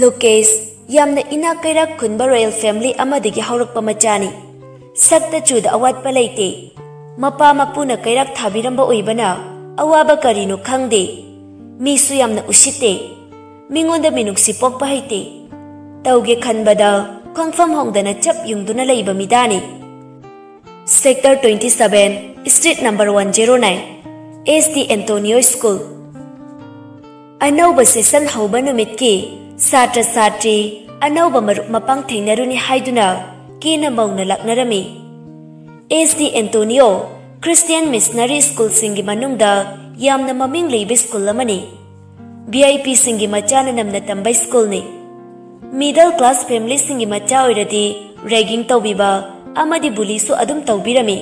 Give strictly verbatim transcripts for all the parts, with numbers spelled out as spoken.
ꯂꯨꯀꯦꯁ ꯌꯥꯝꯅ ꯏꯅꯥꯛ ꯀꯩꯔꯥꯛ ꯈꯨꯟꯕ ꯔꯣꯌꯦꯜ ꯐꯦꯃꯤꯂꯤ ꯑꯃꯗꯒꯤ ꯍꯧꯔꯛꯄ ꯃꯆꯥꯅꯤ꯫ ꯁꯛꯇ ꯆꯨꯗ ꯑꯋꯥꯠꯄ ꯂꯩꯇꯦ꯫ ꯃꯄꯥ ꯃꯄꯨꯅ ꯀꯩꯔꯥꯛ ꯊꯥꯕꯤꯔꯝꯕ ꯑꯣꯏꯕꯅ ꯑꯋꯥꯕ ꯀꯔꯤꯅꯣ ꯈꯪꯗꯦ꯫ ꯃꯤꯁꯨ ꯌꯥꯝꯅ ꯎꯁꯤꯠꯇꯦ꯫ ꯃꯤꯉꯣꯟꯗ ꯃꯤꯅꯨꯡꯁꯤ ꯄꯣꯛꯄ ꯍꯩꯇꯦ꯫ ꯇꯧꯒꯦ ꯈꯟꯕꯗ ꯈꯣꯡꯐꯝ ꯍꯣꯡꯗꯅ ꯆꯞ ꯌꯨꯡꯗꯨꯅ ꯂꯩꯕ ꯃꯤꯗꯥꯅꯤ꯫ Sector twenty seven, Street number one zero nine, S D Antonio School꯫ ꯑꯅꯧꯕ session ꯍꯧꯕ ꯅꯨꯃꯤꯠꯀꯤ ꯁꯥꯇ꯭ꯔ ꯁꯥꯇ꯭ꯔꯤ ꯑꯅꯧꯕ ꯃꯔꯨꯞ ꯃꯄꯥꯡ ꯊꯦꯡꯅꯔꯨꯅꯤ ꯍꯥꯏꯗꯨꯅ ꯀꯦꯅ ꯃꯧꯅ ꯂꯥꯛꯅꯔꯝꯃꯤ꯫ S D Antonio Christian Missionary Schoolꯁꯤꯡꯒꯤ ꯃꯅꯨꯡꯗ ꯌꯥꯝꯅ ꯃꯃꯤꯡ ꯂꯩꯕ school ꯑꯃꯅꯤ꯫ V I Pꯁꯤꯡꯒꯤ ꯃꯆꯥꯅ ꯅꯝꯅ ꯇꯝꯕ schoolꯅꯤ꯫ Middle class familyꯁꯤꯡꯒꯤ ꯃꯆꯥ ꯑꯣꯏꯔꯗꯤ ragging ꯇꯧꯕꯤꯕ ꯑꯃꯗꯤ bullyꯁꯨ ꯑꯗꯨꯝ ꯇꯧꯕꯤꯔꯝꯃꯤ꯫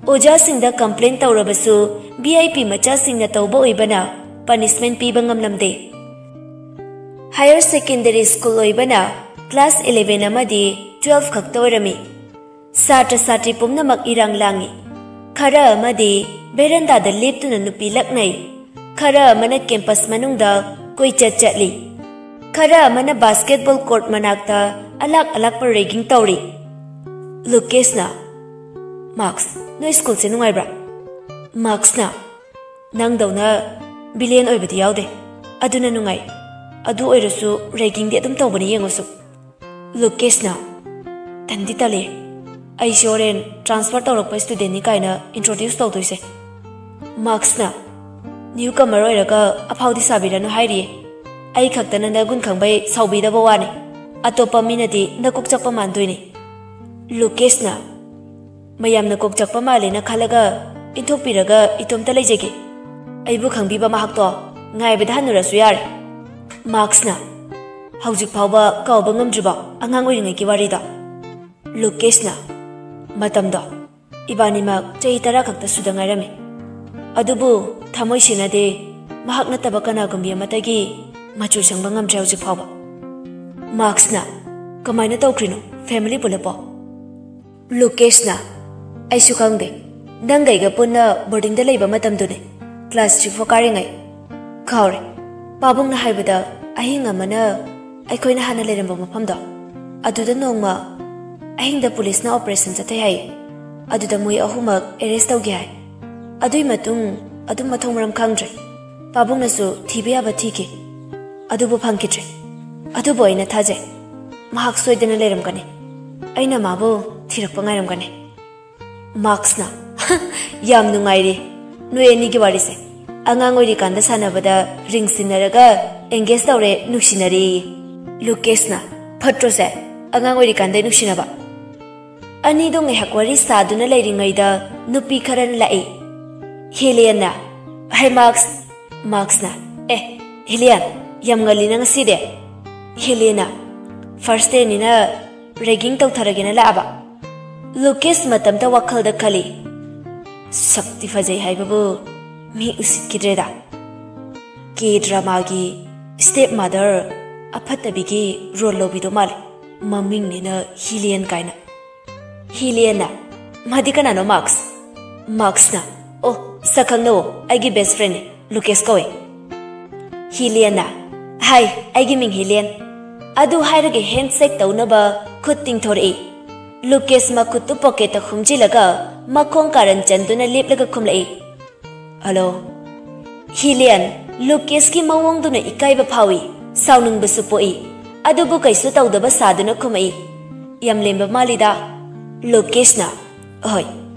ꯑꯣꯖꯥꯁꯤꯡꯗ complain ꯇꯧꯔꯕꯁꯨ V I P ꯃꯆꯥꯁꯤꯡꯅ ꯇꯧꯕ ꯑꯣꯏꯕꯅ punishment ꯄꯤꯕ ꯉꯝꯂꯝꯗꯦ꯫ Higher secondary school ꯑꯣꯏꯕꯅ class eleven ꯑꯃꯗꯤ twelve ꯈꯛꯇ ꯑꯣꯏꯔꯝꯃꯤ꯫ ꯁꯥꯇ꯭ꯔ ꯁꯥꯇ꯭ꯔꯤ ꯄꯨꯝꯅꯃꯛ ꯏꯔꯥꯡ ꯂꯥꯡꯏ꯫ ꯈꯔ ꯑꯃꯗꯤ verandaꯗ ꯂꯦꯞꯇꯨꯅ ꯅꯨꯄꯤ ꯂꯛꯅꯩ꯫ ꯈꯔ ꯑꯃꯅ campus ꯃꯅꯨꯡꯗ ꯀꯣꯏꯆꯠ ꯆꯠꯂꯤ꯫ ꯈꯔ ꯑꯃꯅ basketball court ꯃꯅꯥꯛꯇ ꯑꯂꯥꯛ ꯑꯂꯥꯛꯄ ragging ꯇꯧꯔꯤ꯫ ꯂꯨꯀꯦꯁꯅ, "ꯃꯥꯔꯛꯁ, ꯅꯣꯏ schoolꯁꯦ ꯅꯨꯡꯉꯥꯏꯕ꯭ꯔꯥ?" ꯃꯥꯔꯛꯁꯅ, "ꯅꯪꯗꯧꯅ villain ꯑꯣꯏꯕꯗꯤ ꯌꯥꯎꯗꯦ꯫ ꯑꯗꯨꯅ ꯅꯨꯡꯉꯥꯏ꯫ ꯑꯗꯨ ꯑꯣꯏꯔꯁꯨ raggingꯗꯤ ꯑꯗꯨꯝ ꯇꯧꯕꯅꯤ, ꯌꯦꯡꯉꯨ ꯁꯨꯝ꯫" ꯂꯨꯀꯦꯁꯅ, "ꯇꯟꯗꯤ ꯇꯜꯂꯦ꯫ ꯑꯩꯁꯦ ꯍꯣꯔꯦꯟ transfer ꯇꯧꯔꯛꯄ studentꯅꯤ ꯀꯥꯏꯅ introduce ꯇꯧꯗꯣꯏꯁꯦ꯫" ꯃꯥꯔꯛꯁꯅ, "Newcomer ꯑꯣꯏꯔꯒ ꯑꯐꯥꯎꯗꯤ ꯁꯥꯕꯤꯔꯅꯨ ꯍꯥꯏꯔꯤꯌꯦ꯫ ꯑꯩ ꯈꯛꯇꯅ ꯅꯒꯨꯟ ꯈꯪꯕꯩ ꯁꯥꯎꯕꯤꯗꯕ ꯋꯥꯅꯤ꯫ ꯑꯇꯣꯞꯄ ꯃꯤꯅꯗꯤ ꯅꯀꯣꯛ ꯆꯥꯛꯄ ꯃꯥꯟꯗꯣꯏꯅꯤ꯫" ꯂꯨꯀꯦꯁꯅ, "ꯃꯌꯥꯝꯅ ꯀꯣꯛ ꯆꯥꯛꯄ ꯃꯥꯜꯂꯦꯅ ꯈꯜꯂꯒ ꯏꯟꯊꯣꯛꯄꯤꯔꯒ ꯏꯇꯣꯝꯇ ꯂꯩꯖꯒꯦ꯫ ꯑꯩꯕꯨ ꯈꯪꯕꯤꯕ ꯃꯍꯥꯛꯇꯣ ꯉꯥꯏꯕꯗ ꯍꯟꯅꯨꯔꯁꯨ ꯌꯥꯔꯦ꯫" ꯃꯥꯔꯛꯁꯅ, "ꯍꯧꯖꯤꯛ ꯐꯥꯎꯕ ꯀꯥꯎꯕ ꯉꯝꯗ꯭ꯔꯤꯕꯣ ꯑꯉꯥꯡ ꯑꯣꯏꯔꯤꯉꯩꯒꯤ ꯋꯥꯔꯤꯗꯣ?" ꯂꯨꯀꯦꯁꯅ, "ꯃꯇꯝꯗꯣ ꯏꯕꯥꯅꯤꯃꯛ ꯆꯍꯤ ꯇꯔꯥ ꯈꯛꯇ ꯁꯨꯗ ꯉꯥꯏꯔꯝꯃꯤ꯫ ꯑꯗꯨꯕꯨ ꯊꯃꯣꯏ ꯁꯦꯡꯅꯗꯦ, ꯃꯍꯥꯛ ꯅꯠꯇꯕ ꯀꯅꯥꯒꯨꯝꯕꯤ ꯑꯃꯠꯇꯒꯤ ꯃꯆꯨ ꯁꯪꯕ ꯉꯝꯗ꯭ꯔꯦ ꯍꯧꯖꯤꯛ ꯐꯥꯎꯕ꯫" ꯃꯥꯔꯛꯁꯅ, "ꯀꯃꯥꯏꯅ ꯇꯧꯈ꯭ꯔꯤꯅꯣ? Family ꯄꯨꯂꯞꯄꯣ?" ꯂꯨꯀꯦꯁꯅ, "ꯑꯩꯁꯨ ꯈꯪꯗꯦ꯫ ꯅꯪꯒ ꯑꯩꯒ ꯄꯨꯟꯅ boardingꯗ ꯂꯩꯕ ꯃꯇꯝꯗꯨꯅꯤ, class three four ꯀꯥꯔꯤꯉꯩ꯫ ꯀꯥꯎꯔꯦ꯫ ꯄꯥꯕꯨꯡꯅ ꯍꯥꯏꯕꯗ ꯑꯍꯤꯡ ꯑꯃꯅ ꯑꯩꯈꯣꯏꯅ ꯍꯥꯟꯅ ꯂꯩꯔꯝꯕ ꯃꯐꯝꯗꯣ, ꯑꯗꯨꯗ ꯅꯣꯡꯃ ꯑꯍꯤꯡꯗ ꯄꯨꯂꯤꯁꯅ ꯑꯣꯄꯔꯦꯁꯟ ꯆꯠꯊꯩ ꯍꯥꯏ꯫ ꯑꯗꯨꯗ ꯃꯣꯏ ꯑꯍꯨꯝꯃꯛ ꯑꯦꯔꯦꯁ ꯇꯧꯒꯦ ꯍꯥꯏ꯫ ꯑꯗꯨꯏ ꯃꯇꯨꯡ ꯑꯗꯨꯝ ꯃꯊꯣꯡ ꯃꯔꯝ ꯈꯪꯗ꯭ꯔꯦ꯫ ꯄꯥꯕꯨꯡꯅꯁꯨ ꯊꯤꯕ ꯌꯥꯕ ꯊꯤꯈꯤ, ꯑꯗꯨꯕꯨ ꯐꯪꯈꯤꯗ꯭ꯔꯦ꯫ ꯑꯗꯨꯕꯨ ꯑꯩꯅ ꯊꯥꯖꯩ, ꯃꯍꯥꯛ ꯁꯣꯏꯗꯅ ꯂꯩꯔꯝꯒꯅꯤ꯫ ꯑꯩꯅ ꯃꯥꯕꯨ ꯊꯤꯔꯛꯄ ꯉꯥꯏꯔꯝꯒꯅꯤ꯫ ꯃꯥꯛꯁꯅ, "ꯌꯥꯝ ꯅꯨꯡꯉꯥꯏꯔꯤ ꯅꯣꯏ ꯑꯅꯤꯒꯤ ꯋꯥꯔꯤꯁꯦ꯫ ꯑꯉꯥꯡ ꯑꯣꯏꯔꯤꯀꯥꯟꯗ ꯁꯥꯟꯅꯕꯗ ꯔꯤꯡ ꯁꯤꯟꯅꯔꯒ ꯑꯦꯡꯒꯦꯖ ꯇꯧꯔꯦ, ꯅꯨꯡꯁꯤꯅꯔꯦ"꯫ ꯂꯨꯀꯦꯁꯅ, "ꯐꯠꯇ꯭ꯔꯣꯁꯦ, ꯑꯉꯥꯡ ꯑꯣꯏꯔꯤꯀꯥꯟꯗ ꯅꯨꯡꯁꯤꯅꯕ?" ꯑꯅꯤꯗꯣ ꯉꯥꯏꯍꯥꯛ ꯋꯥꯔꯤ ꯁꯥꯗꯨꯅ ꯂꯩꯔꯤꯉꯩꯗ ꯅꯨꯄꯤ ꯈꯔꯅ ꯂꯥꯛꯏ꯫ ꯍꯦꯂꯤꯌꯟꯅ, "ꯍꯥꯏ ꯃꯥꯛꯁ"꯫ ꯃꯥꯛꯁꯅ, "ꯑꯦ, ꯍꯦꯂꯤꯌꯟ, ꯌꯥꯝ ꯉꯜꯂꯤꯅ ꯉꯁꯤꯗꯤ"꯫ ꯍꯦꯂꯤꯌꯟꯅ, "ꯐꯥꯔꯁ ꯗꯦꯅꯤꯅ ꯔꯦꯒꯤꯡ ꯇꯧꯊꯔꯒꯦꯅ ꯂꯥꯛꯑꯕ"꯫ ꯂꯨꯀꯦꯁ ꯃꯇꯝꯇ ꯋꯥꯈꯜꯗ ꯈꯜꯂꯤ, "ꯁꯛꯇꯤ ꯐꯖꯩ ꯍꯥꯏꯕꯕꯨ ꯃꯤ ꯎꯁꯤꯠꯈꯤꯗ꯭ꯔꯦꯗ"꯫ ꯀꯦ ꯗ꯭ꯔꯃꯥꯒꯤ ꯁ꯭ꯇꯦꯞ ꯃꯥꯗꯔ ꯑꯐꯠꯇꯕꯤꯒꯤ ꯔꯣꯜ ꯂꯧꯕꯤꯗꯣ ꯃꯥꯜꯂꯦ꯫ ꯃꯃꯤꯡꯅꯤꯅ ꯍꯤꯂꯤꯌꯟ ꯀꯥꯏꯅ꯫ ꯍꯤꯂꯤꯌꯟꯅ, "ꯃꯥꯗꯤ ꯀꯅꯥꯅꯣ, ꯃꯥꯛꯁ?" ꯃꯥꯛꯁꯅ, "ꯑꯣ, ꯁꯛ ꯈꯪꯅꯧ, ꯑꯩꯒꯤ ꯕꯦꯁ ꯐ꯭ꯔꯦꯟꯅꯤ, ꯂꯨꯀꯦꯁ ꯀꯧꯏ"꯫ ꯍꯤꯂꯤꯌꯟꯅ, "ꯍꯥꯏ, ꯑꯩꯒꯤ ꯃꯤꯡ ꯍꯤꯂꯤꯌꯟ"꯫ ꯑꯗꯨ ꯍꯥꯏꯔꯒ ꯍꯦꯟꯁꯦꯛ ꯇꯧꯅꯕ ꯈꯨꯠ ꯇꯤꯡꯊꯣꯔꯛꯏ꯫ ꯂꯨꯀꯦꯁ ꯃꯈꯨꯠꯇꯨ ꯄꯣꯀꯦꯠꯇ ꯈꯨꯝꯖꯤꯜꯂꯒ ꯃꯈꯣꯡ ꯀꯥꯔꯟ ꯆꯟꯗꯨꯅ ꯂꯦꯞꯂꯒ ꯈꯨꯝꯂꯛꯏ, "ꯍꯜꯂꯣ"꯫ ꯍꯤꯂꯤꯌꯟ, ꯂꯨꯀꯦꯁꯀꯤ ꯃꯑꯣꯡꯗꯨꯅ ꯏꯀꯥꯏꯕ ꯐꯥꯎꯏ, ꯁꯥꯎꯅꯤꯡꯕꯁꯨ ꯄꯣꯛꯏ, ꯑꯗꯨꯕꯨ ꯀꯩꯁꯨ ꯇꯧꯗꯕ ꯁꯥꯗꯨꯅ ꯈꯨꯝꯃꯛꯏ, "ꯌꯥꯝ ꯂꯦꯝꯕ ꯃꯥꯜꯂꯤꯗ"꯫ ꯂꯨꯀꯦꯁꯅ, "ꯍꯣꯏ,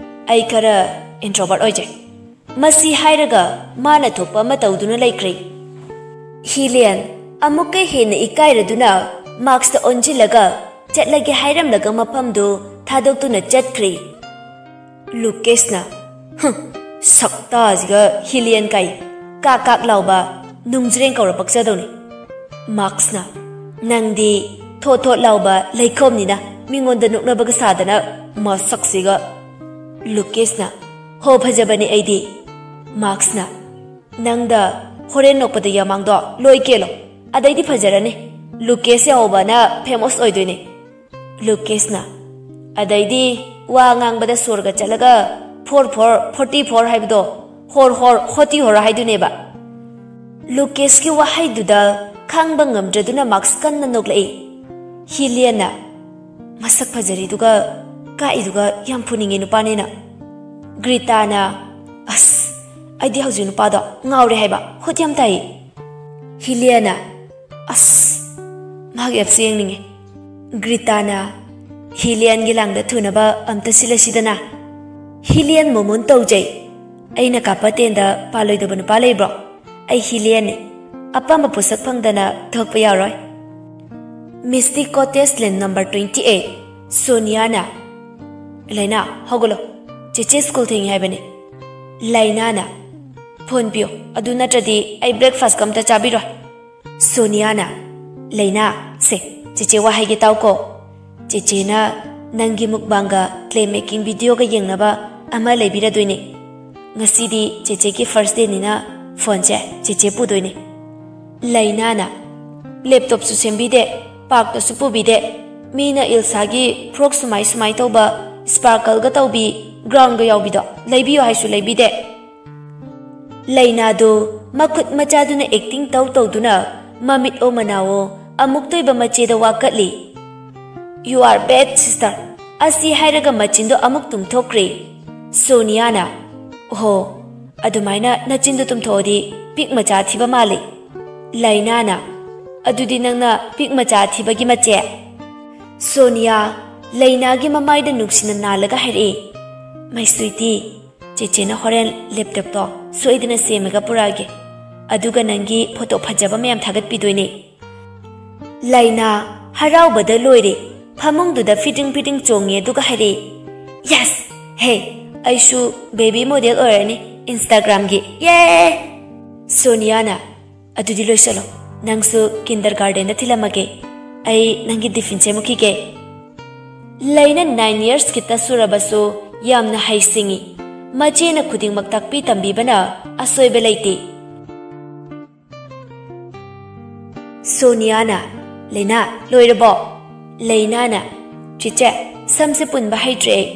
ꯑꯩ ꯈꯔ ꯏꯟꯇ꯭ꯔꯣꯕꯔꯠ ꯑꯣꯏꯖꯩ"꯫ ꯃꯁꯤ ꯍꯥꯏꯔꯒ ꯃꯥꯅ ꯊꯣꯛꯄ ꯑꯃ ꯇꯧꯗꯨꯅ ꯂꯩꯈ꯭ꯔꯦ꯫ ꯍꯤꯂꯤꯌꯟ ꯑꯃꯨꯛꯀ ꯍꯦꯟꯅ ꯏꯀꯥꯏꯔꯗꯨꯅ ꯃꯥꯛꯁꯇ ꯑꯣꯟꯁꯤꯜꯂꯒ ꯆꯠꯂꯒꯦ ꯍꯥꯏꯔꯝꯂꯒ ꯃꯐꯝꯗꯨ ꯊꯥꯗꯣꯛꯇꯨꯅ ꯆꯠꯈ꯭ꯔꯦ꯫ ꯂꯨꯀꯦꯁꯅ, "ꯍꯨꯝ, ꯁꯛꯇꯥꯁꯤꯒ ꯍꯤꯂꯤꯌꯟ ꯀꯥꯏ, ꯀꯥꯛ ꯀꯥꯛ ꯂꯥꯎꯕ ꯅꯨꯡꯖ꯭ꯔꯦꯡ ꯀꯧꯔ ꯄꯛꯆꯗꯧꯅꯤ"꯫ ꯃꯥꯛꯁꯅ, "ꯅꯪꯗꯤ ꯊꯣꯠ ꯊꯣꯠ ꯂꯥꯎꯕ ꯂꯩꯈꯣꯝꯅꯤꯅ ꯃꯤꯉꯣꯟꯗ ꯅꯣꯛꯅꯕꯒ ꯁꯥꯗꯅ ꯃꯁꯛꯁꯤꯒ"꯫ ꯂꯨꯀꯦꯁꯅ, "ꯍꯣ, ꯐꯖꯕꯅꯦ ꯑꯩꯗꯤ"꯫ ꯃꯥꯛꯁꯅ, "ꯅꯪꯗ ꯍꯣꯔꯦꯟ ꯅꯣꯛꯄꯗ ꯌꯥꯃꯥꯡꯗꯣ ꯂꯣꯏ ꯀꯦꯜꯂꯣ, ꯑꯗꯩꯗꯤ ꯐꯖꯔꯅꯤ꯫ ꯂꯨꯀꯦꯁ ꯌꯥꯎꯕꯅ ꯐꯦꯃꯣꯁ ꯑꯣꯏꯗꯣꯏꯅꯦ"꯫ ꯂꯨꯀꯦꯁꯅ, "ꯑꯗꯩꯗꯤ ꯋꯥ ꯉꯥꯡꯕꯗ ꯁꯣꯔꯒ ꯆꯠꯂꯒ ꯐꯣꯔ ꯐꯣꯔ ꯐꯣꯔꯇꯤ ꯐꯣꯔ ꯍꯥꯏꯕꯗꯣ ꯍꯣꯔ ꯍꯣꯔ ꯍꯣꯇꯤ ꯍꯣꯔ ꯍꯥꯏꯗꯨꯅꯦꯕ"꯫ ꯂꯨꯀꯦꯁꯀꯤ ꯋꯥꯍꯩꯗꯨꯗ ꯈꯥꯡꯕ ꯉꯝꯗ꯭ꯔꯗꯨꯅ ꯃꯥꯛꯁ ꯀꯟꯅ ꯅꯣꯛꯂꯛꯏ꯫ ꯍꯤꯂꯤꯌꯟꯅ, "ꯃꯁꯛ ꯐꯖꯔꯤꯗꯨꯒ ꯀꯥꯛꯏꯗꯨꯒ ꯌꯥꯝ ꯐꯨꯅꯤꯡꯉꯦ ꯅꯨꯄꯥꯅꯦꯅ"꯫ ꯒ꯭ꯔꯤꯇꯥꯅ, "ꯑꯁ, ꯑꯩꯗꯤ ꯍꯧꯖꯤꯛ ꯅꯨꯄꯥꯗꯣ ꯉꯥꯎꯔꯦ ꯍꯥꯏꯕ, ꯍꯨꯠ ꯌꯥꯝ ꯇꯥꯏ"꯫ ꯍꯤꯂꯤꯌꯟꯅ, "ꯑꯁ, ꯃꯥꯒꯤ ꯑꯦꯞꯁꯦ ꯌꯦꯡꯅꯤꯡꯉꯦ"꯫ ꯒ꯭ꯔꯤꯇꯥꯅ ꯍꯤꯂꯤꯌꯟꯒꯤ ꯂꯥꯡꯗ ꯊꯨꯅꯕ ꯑꯝꯇ ꯁꯤꯜꯂꯁꯤꯗꯅ꯫ ꯍꯤꯂꯤꯌꯟ ꯃꯣꯃꯣꯟ ꯇꯧꯖꯩ꯫ "ꯑꯩꯅ ꯀꯥꯞꯄ ꯇꯦꯟꯗ ꯄꯥꯜꯂꯣꯏꯗꯕ ꯅꯨꯄꯥ ꯂꯩꯕ꯭ꯔꯣ? ꯑꯩ ꯍꯤꯂꯤꯌꯟꯅꯤ꯫ ꯑꯄꯥꯝꯕ ꯄꯣꯠꯁꯛ ꯐꯪꯗꯅ ꯊꯣꯛꯄ ꯌꯥꯔꯣꯏ"꯫ ꯃꯤꯁꯇꯤ ꯀꯣꯇꯦꯖ ꯂꯦꯟ ꯅꯝꯕꯔ twenty eight꯫ ꯁꯣꯅꯤꯌꯥꯅ, "ꯂꯩꯅꯥ, ꯍꯧꯒꯠꯂꯣ꯫ ꯆꯦꯆꯦ ꯁ꯭ꯀꯨꯜ ꯊꯦꯡꯉꯤ ꯍꯥꯏꯕꯅꯤ"꯫ ꯂꯩꯅꯥꯅ, "ꯐꯣꯟ ꯄꯤꯌꯣ, ꯑꯗꯨ ꯅꯠꯇ꯭ꯔꯗꯤ ꯑꯩ ꯕ꯭ꯔꯦꯛꯐꯥꯁꯀ ꯑꯝꯇ ꯆꯥꯕꯤꯔꯣꯏ"꯫ ꯁꯣꯅꯤꯌꯥꯅ, "ꯂꯩꯅꯥ, ꯁꯦ, ꯆꯦꯆꯦ ꯋꯥ ꯍꯥꯏꯒꯦ ꯇꯥꯎꯀꯣ꯫ ꯆꯦꯆꯦꯅ ꯅꯪꯒꯤ ꯃꯨꯛꯕꯥꯡꯒ ꯀ꯭ꯂꯦ ꯃꯦꯀꯤꯡ ꯚꯤꯗꯤꯑꯣꯒ ꯌꯦꯡꯅꯕ ꯑꯃ ꯂꯩꯕꯤꯔꯗꯣꯏꯅꯦ꯫ ꯉꯁꯤꯗꯤ ꯆꯦꯆꯦꯒꯤ ꯐꯥꯔꯁ ꯗꯦꯅꯤꯅ ꯐꯣꯟꯁꯦ ꯆꯦꯆꯦ ꯄꯨꯗꯣꯏꯅꯦ"꯫ ꯂꯩꯅꯥꯅ, "ꯂꯦꯞꯇꯣꯞꯁꯨ ꯁꯦꯝꯕꯤꯗꯦ, ꯄꯥꯔꯛꯇꯁꯨ ꯄꯨꯕꯤꯗꯦ꯫ ꯃꯤꯅ ꯏꯜꯁꯥꯒꯤ ꯐ꯭ꯔꯣꯛ ꯁꯨꯃꯥꯏ ꯁꯨꯃꯥꯏ ꯇꯧꯕ, ꯁ꯭ꯄꯥꯔꯀꯜꯒ ꯇꯧꯕꯤ, ꯒ꯭ꯔꯥꯎꯟꯒ ꯌꯥꯎꯕꯤꯗꯣ ꯂꯩꯕꯤꯌꯣ ꯍꯥꯏꯁꯨ ꯂꯩꯕꯤꯗꯦ"꯫ ꯂꯩꯅꯥꯗꯨ ꯃꯈꯨꯠ ꯃꯆꯥꯗꯨꯅ ꯑꯦꯛꯇꯤꯡ ꯇꯧ ꯇꯧꯗꯨꯅ ꯃꯃꯤꯠ ꯑꯣ ꯃꯅꯥꯋꯣ ꯑꯃꯨꯛꯇꯣꯏꯕ ꯃꯆꯦꯗ ꯋꯥꯀꯠꯂꯤ꯫ "You are bad sister"꯫ ꯑꯁꯤ ꯍꯥꯏꯔꯒ ꯃꯆꯤꯟꯗꯣ ꯑꯃꯨꯛ ꯇꯨꯝꯊꯣꯛꯈ꯭ꯔꯦ꯫ ꯁꯣꯅꯤꯌꯥꯅ, "ꯑꯣꯍꯣ, ꯑꯗꯨꯃꯥꯏꯅ ꯅꯆꯤꯟꯗꯣ ꯇꯨꯝꯊꯣꯛꯑꯗꯤ ꯄꯤꯛ ꯃꯆꯥ ꯊꯤꯕ ꯃꯥꯜꯂꯤ"꯫ ꯂꯩꯅꯥꯅ, "ꯑꯗꯨꯗꯤ ꯅꯪꯅ ꯄꯤꯛ ꯃꯆꯥ ꯊꯤꯕꯒꯤ ꯃꯆꯦ"꯫ ꯁꯣꯅꯤꯌꯥ ꯂꯩꯅꯥꯒꯤ ꯃꯃꯥꯏꯗ ꯅꯨꯡꯁꯤꯅ ꯅꯥꯜꯂꯒ ꯍꯥꯏꯔꯛꯏ, "My sweetie, ꯆꯦꯆꯦꯅ ꯍꯣꯔꯦꯟ ꯂꯦꯞꯇꯣꯞꯇꯣ ꯁꯣꯏꯗꯅ ꯁꯦꯝꯃꯒ ꯄꯨꯔꯛꯑꯒꯦ꯫ ꯑꯗꯨꯒ ꯅꯪꯒꯤ ꯐꯣꯇꯣ ꯐꯖꯕ ꯃꯌꯥꯝ ꯊꯥꯒꯠꯄꯤꯗꯣꯏꯅꯦ"꯫ ꯂꯩꯅꯥ ꯍꯔꯥꯎꯕꯗ ꯂꯣꯏꯔꯦ꯫ ꯐꯃꯨꯡꯗꯨꯗ ꯐꯤꯗ꯭ꯔꯤꯡ ꯐꯤꯗ꯭ꯔꯤꯡ ꯆꯣꯡꯉꯦ, ꯑꯗꯨꯒ ꯍꯥꯏꯔꯛꯏ, "Yes! ꯍꯦ, ꯑꯩꯁꯨ ꯕꯦꯕꯤ ꯃꯣꯗꯦꯜ ꯑꯣꯏꯔꯅꯤ Instagram-ꯒꯤ꯫ ꯌꯦ!" ꯁꯣꯅꯤꯌꯥꯅ, "ꯑꯗꯨꯗꯤ ꯂꯣꯏꯁꯜꯂꯣ꯫ ꯅꯪꯁꯨ ꯀꯤꯟꯗꯔ ꯒꯥꯔꯗꯦꯟꯗ ꯊꯤꯜꯂꯝꯃꯒꯦ꯫ ꯑꯩ ꯅꯪꯒꯤ ꯇꯤꯐꯤꯟ ꯁꯦꯝꯃꯨꯈꯤꯒꯦ"꯫ ꯂꯩꯅꯥ nine years ꯈꯤꯇ ꯁꯨꯔꯕꯁꯨ ꯌꯥꯝꯅ ꯍꯩꯁꯤꯡꯉꯤ꯫ ꯃꯆꯦꯅ ꯈꯨꯗꯤꯡꯃꯛ ꯇꯥꯛꯄꯤ ꯇꯝꯕꯤꯕꯅ ꯑꯁꯣꯏꯕ ꯂꯩꯇꯦ꯫ ꯁꯣꯅꯤꯌꯥꯅ, "ꯂꯩꯅꯥ, ꯂꯣꯏꯔꯕꯣ?" ꯂꯩꯅꯥꯅ, "ꯆꯦꯆꯦ, ꯁꯝꯁꯦ ꯄꯨꯟꯕ ꯍꯩꯇ꯭ꯔꯦ ꯑꯩ"꯫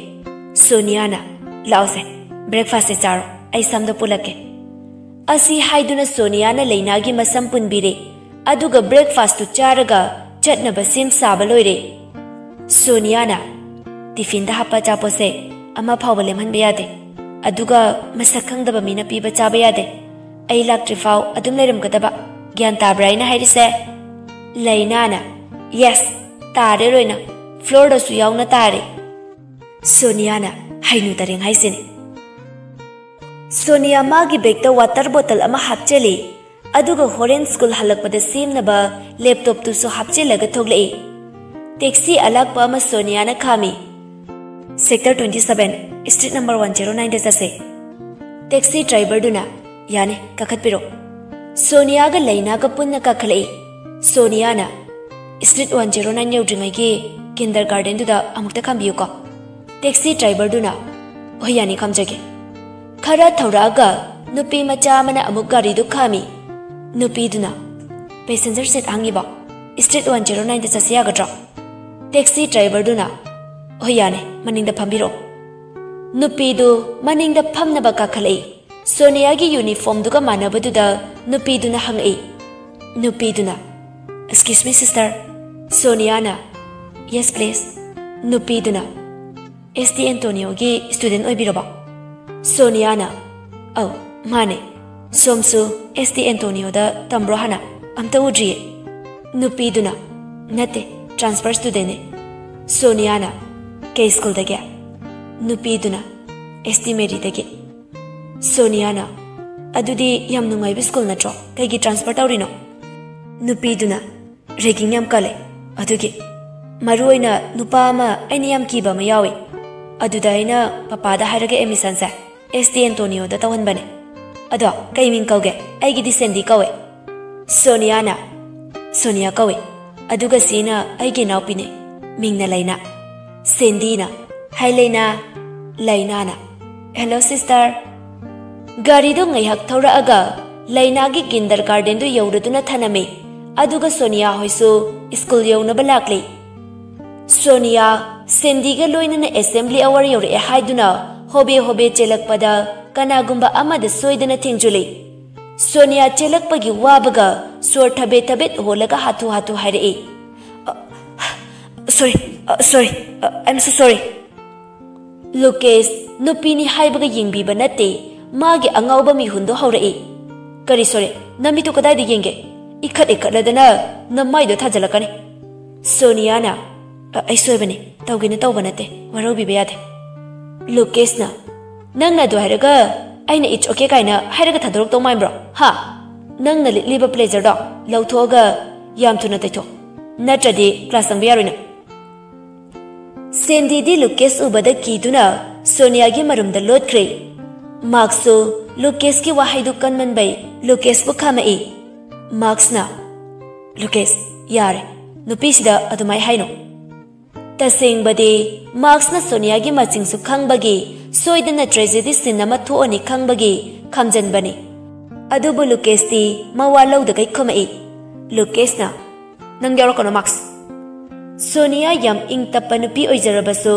ꯁꯣꯅꯤꯌꯥꯅ, "ꯂꯥꯛꯑꯣꯁꯦ, ꯕ꯭ꯔꯦꯛꯐꯥꯁꯁꯦ ꯆꯥꯔꯣ, ꯑꯩ ꯁꯝꯗꯣ ꯄꯨꯜꯂꯛꯀꯦ"꯫ ꯑꯁꯤ ꯍꯥꯏꯗꯨꯅ ꯁꯣꯅꯤꯌꯥꯅ ꯂꯩꯅꯥꯒꯤ ꯃꯁꯝ ꯄꯨꯟꯕꯤꯔꯦ꯫ ꯑꯗꯨꯒ breakfastꯇꯨ ꯆꯥꯔꯒ ꯆꯠꯅꯕ ꯁꯦꯝ ꯁꯥꯕ ꯂꯣꯏꯔꯦ꯫ ꯁꯣꯅꯤꯌꯥꯅ, "ꯇꯤꯐꯤꯟꯗ ꯍꯥꯞꯄ ꯑꯆꯥꯄꯣꯠꯁꯦ ꯑꯃ ꯐꯥꯎꯕ ꯂꯦꯝꯍꯟꯕ ꯌꯥꯗꯦ, ꯑꯗꯨꯒ ꯃꯁꯛ ꯈꯪꯗꯕ ꯃꯤꯅ ꯄꯤꯕ ꯆꯥꯕ ꯌꯥꯗꯦ꯫ ꯑꯩ ꯂꯥꯛꯇ꯭ꯔꯤꯐꯥꯎ ꯑꯗꯨꯝ ꯂꯩꯔꯝꯒꯗꯕ꯫ ꯒ꯭ꯌꯥꯟ ꯇꯥꯕ꯭ꯔꯥ ꯑꯩꯅ ꯍꯥꯏꯔꯤꯁꯦ?" ꯂꯩꯅꯥꯅ, "Yes, ꯇꯥꯔꯦ ꯂꯣꯏꯅ, floorꯗꯁꯨ ꯌꯥꯎꯅ ꯇꯥꯔꯦ꯫" ꯁꯣꯅꯤꯌꯥꯅ, "ꯍꯩꯅꯨ ꯇꯔꯦꯡ ꯍꯥꯏꯁꯤꯅꯤ꯫" ꯁꯣꯅꯤꯌꯥ ꯃꯥꯒꯤ bagꯇ water bottle ꯑꯃ ꯍꯥꯞꯆꯤꯜꯂꯤ, ꯑꯗꯨꯒ ꯍꯣꯔꯦꯟ school ꯍꯜꯂꯛꯄꯗ ꯁꯦꯝꯅꯕ laptopꯇꯨꯁꯨ ꯍꯥꯞꯆꯤꯜꯂꯒ ꯊꯣꯛꯂꯛꯏ꯫ Taxi ꯑꯂꯥꯛꯄ ꯑꯃ ꯁꯣꯅꯤꯌꯥꯅ ꯈꯥꯝꯃꯤ꯫ "Sector twenty seven, street number one zero nineꯗ ꯆꯠꯁꯦ꯫" Taxi driverꯗꯨꯅ, "ꯌꯥꯅꯤ, ꯀꯥꯈꯠꯄꯤꯔꯣ꯫" ꯁꯣꯅꯤꯌꯥꯒ ꯂꯩꯅꯥꯒ ꯄꯨꯟꯅ ꯀꯥꯈꯠꯂꯛꯏ꯫ ꯁꯣꯅꯤꯌꯥꯅ, "Street one zero nine ꯌꯧꯗ꯭ꯔꯤꯉꯩꯒꯤ kindergartenꯗꯨꯗ ꯑꯃꯨꯛꯇ ꯈꯥꯝꯕꯤꯌꯨꯀꯣ꯫" Taxi driverꯗꯨꯅ, "ꯍꯣꯏ, ꯌꯥꯅꯤ, ꯈꯥꯝꯖꯒꯦ꯫" ꯈꯔ ꯊꯧꯔꯛꯑꯒ ꯅꯨꯄꯤ ꯃꯆꯥ ꯑꯃꯅ ꯑꯃꯨꯛ ꯒꯥꯔꯤꯗꯨ ꯈꯥꯝꯃꯤ꯫ ꯅꯨꯄꯤꯗꯨꯅ, "Passenger seat ꯍꯥꯡꯉꯤꯕꯣ? Street one zero nineꯗ ꯆꯠꯁꯤ ꯌꯥꯒꯗ꯭ꯔꯣ?" Taxi driverꯗꯨꯅ, "ꯍꯣꯏ, ꯌꯥꯅꯤ, ꯃꯅꯤꯡꯗ ꯐꯝꯕꯤꯔꯛꯑꯣ꯫" ꯅꯨꯄꯤꯗꯨ ꯃꯅꯤꯡꯗ ꯐꯝꯅꯕ ꯀꯥꯈꯠꯂꯛꯏ꯫ ꯁꯣꯅꯤꯌꯥꯒꯤ uniformꯗꯨꯒ ꯃꯥꯟꯅꯕꯗꯨꯗ ꯅꯨꯄꯤꯗꯨꯅ ꯍꯪꯉꯛꯏ꯫ ꯅꯨꯄꯤꯗꯨꯅ, "Excuse me, sister." ꯁꯣꯅꯤꯌꯥꯅ, "Yes, please." ꯅꯨꯄꯤꯗꯨꯅ, "S T Antonioꯒꯤ student ꯑꯣꯏꯕꯤꯔꯕꯣ?" ꯁꯣꯅꯤꯌꯥꯅ, "ꯑꯧ, ꯃꯥꯅꯦ꯫ ꯁꯣꯝꯁꯨ S T Antonioꯗ ꯇꯝꯕ꯭ꯔꯣ ꯍꯥꯟꯅ? ꯑꯝꯇ ꯎꯗ꯭ꯔꯤꯌꯦ꯫" ꯅꯨꯄꯤꯗꯨꯅ, "ꯅꯠꯇꯦ, transfer studentꯅꯦ꯫" ꯁꯣꯅꯤꯌꯥꯅ, "ꯀꯩ schoolꯗꯒꯤ?" ꯅꯨꯄꯤꯗꯨꯅ, "S T Maryꯗꯒꯤ꯫" ꯁꯣꯅꯤꯌꯥꯅ, "ꯑꯗꯨꯗꯤ ꯌꯥꯝ ꯅꯨꯡꯉꯥꯏꯕ school ꯅꯠꯇ꯭ꯔꯣ? ꯀꯩꯒꯤ transfer ꯇꯧꯔꯤꯅꯣ?" ꯅꯨꯄꯤꯗꯨꯅ, "Ragging ꯌꯥꯝ ꯀꯜꯂꯦ, ꯑꯗꯨꯒꯤ꯫ ꯃꯔꯨ ꯑꯣꯏꯅ ꯅꯨꯄꯥ ꯑꯃ ꯑꯩꯅ ꯌꯥꯝ ꯀꯤꯕ ꯑꯃ ꯌꯥꯎꯏ꯫ ꯑꯗꯨꯗ ꯑꯩꯅ ꯄꯄꯥꯗ ꯍꯥꯏꯔꯒ admissionꯁꯦ S T Antonioꯗ ꯇꯧꯍꯟꯕꯅꯦ꯫ ꯑꯗꯣ ꯀꯩ ꯃꯤꯡ ꯀꯧꯒꯦ? ꯑꯩꯒꯤꯗꯤ ꯁꯦꯟꯗꯤ ꯀꯧꯋꯦ꯫" ꯁꯣꯅꯤꯌꯥꯅ, "ꯁꯣꯅꯤꯌꯥ ꯀꯧꯋꯦ꯫ ꯑꯗꯨꯒ ꯁꯤꯅ ꯑꯩꯒꯤ ꯏꯅꯥꯎꯄꯤꯅꯦ꯫ ꯃꯤꯡꯅ ꯂꯩꯅꯥ꯫" ꯁꯦꯟꯗꯤꯅ, "Hi ꯂꯩꯅꯥ꯫" ꯂꯩꯅꯥꯅ, "Hello sister꯫" ꯒꯥꯔꯤꯗꯨ ꯉꯥꯏꯍꯥꯛ ꯊꯧꯔꯛꯑꯒ ꯂꯩꯅꯥꯒꯤ kindergartenꯗꯨ ꯌꯧꯔꯗꯨꯅ ꯊꯅꯝꯃꯤ꯫ ꯑꯗꯨꯒ ꯁꯣꯅꯤꯌꯥ ꯍꯣꯏꯁꯨ school ꯌꯧꯅꯕ ꯂꯥꯛꯂꯤ꯫ ꯁꯣꯅꯤꯌꯥ, ꯁꯦꯟꯗꯤꯒ ꯂꯣꯏꯅꯅ assembly hour ꯌꯧꯔꯛꯑꯦ ꯍꯥꯏꯗꯨꯅ ꯍꯣꯕꯦ ꯍꯣꯕꯦ ꯆꯦꯜꯂꯛꯄꯗ ꯀꯅꯥꯒꯨꯝꯕ ꯑꯃꯗ ꯁꯣꯏꯗꯅ ꯊꯦꯡꯖꯤꯜꯂꯤ꯫ ꯁꯣꯅꯤꯌꯥ ꯆꯦꯜꯂꯛꯄꯒꯤ ꯋꯥꯕꯒ ꯁꯣꯔ ꯊꯕꯦꯠ ꯊꯕꯦꯠ ꯍꯣꯜꯂꯒ ꯍꯥꯊꯨ ꯍꯥꯊꯨ ꯍꯥꯏꯔꯛꯏ꯫ "Sorry, sorry, I'm so sorry." ꯂꯨꯀꯦꯁ ꯅꯨꯄꯤꯅꯤ ꯍꯥꯏꯕꯒ ꯌꯦꯡꯕꯤꯕ ꯅꯠꯇꯦ, ꯃꯥꯒꯤ ꯑꯉꯥꯎꯕ ꯃꯤꯍꯨꯟꯗꯣ ꯍꯧꯔꯛꯏ꯫ "ꯀꯔꯤ sorry? ꯅꯃꯤꯠꯇꯨ ꯀꯗꯥꯏꯗ ꯌꯦꯡꯒꯦ? ꯏꯈꯠ ꯏꯈꯠꯂꯗꯅ ꯅꯃꯥꯏꯗꯣ ꯊꯥꯖꯤꯜꯂꯛꯀꯅꯤ꯫" ꯁꯣꯅꯤꯌꯥꯅ, "ꯑ, ꯑꯩ ꯁꯣꯏꯕꯅꯤ, ꯇꯧꯒꯦꯅ ꯇꯧꯕ ꯅꯠꯇꯦ, ꯋꯥꯔꯧꯕꯤꯕ ꯌꯥꯗꯦ꯫" ꯂꯨꯀꯦꯁꯅ, "ꯅꯪꯅ ꯑꯗꯨ ꯍꯥꯏꯔꯒ ꯑꯩꯅ it's okay ꯀꯥꯏꯅ ꯍꯥꯏꯔꯒ ꯊꯥꯗꯣꯔꯛꯇꯧ ꯃꯥꯟꯕ꯭ꯔꯣ? ꯍꯥ? ꯅꯪꯅ ꯂꯤꯠꯂꯤꯕ blazer ꯗꯣ ꯂꯧꯊꯣꯛꯑꯒ ꯌꯥꯝ ꯊꯨꯅ ꯇꯩꯊꯣꯛ, ꯅꯠꯇ꯭ꯔꯗꯤ class ꯆꯪꯕ ꯌꯥꯔꯣꯏ ꯅꯪ꯫" ꯁꯦꯟꯗꯤꯗꯤ ꯂꯨꯀꯦꯁ ꯎꯕꯗ ꯀꯤꯗꯨꯅ ꯁꯣꯅꯤꯌꯥꯒꯤ ꯃꯔꯨꯝꯗ ꯂꯣꯠꯈ꯭ꯔꯦ꯫ ꯃꯥꯔꯛꯁꯨ ꯂꯨꯀꯦꯁꯀꯤ ꯋꯥꯍꯩꯗꯨ ꯀꯟꯃꯟꯕꯩ ꯂꯨꯀꯦꯁꯄꯨ ꯈꯥꯝꯃꯛꯏ꯫ ꯃꯥꯔꯛꯁꯅ, "ꯂꯨꯀꯦꯁ, ꯌꯥꯔꯦ, ꯅꯨꯄꯤꯁꯤꯗ ꯑꯗꯨꯃꯥꯏ ꯍꯥꯏꯅꯣ꯫" ꯇꯁꯦꯡꯕꯗꯤ ꯃꯥꯔꯛꯁꯅ ꯁꯣꯅꯤꯌꯥꯒꯤ ꯃꯁꯤꯡꯁꯨ ꯈꯪꯕꯒꯤ, ꯁꯣꯏꯗꯅ tragedy scene ꯑꯃ ꯊꯣꯛꯑꯅꯤ ꯈꯪꯕꯒꯤ ꯈꯥꯝꯖꯟꯕꯅꯤ꯫ ꯑꯗꯨꯕꯨ ꯂꯨꯀꯦꯁꯇꯤ ꯃꯋꯥ ꯂꯧꯗꯒꯩ ꯈꯨꯝꯃꯛꯏ꯫ ꯂꯨꯀꯦꯁꯅ, "ꯅꯪ ꯌꯥꯎꯔꯛꯀꯅꯣ, ꯃꯥꯔꯛꯁ꯫" ꯁꯣꯅꯤꯌꯥ ꯌꯥꯝ ꯏꯪ ꯇꯞꯄ ꯅꯨꯄꯤ ꯑꯣꯏꯖꯔꯕꯁꯨ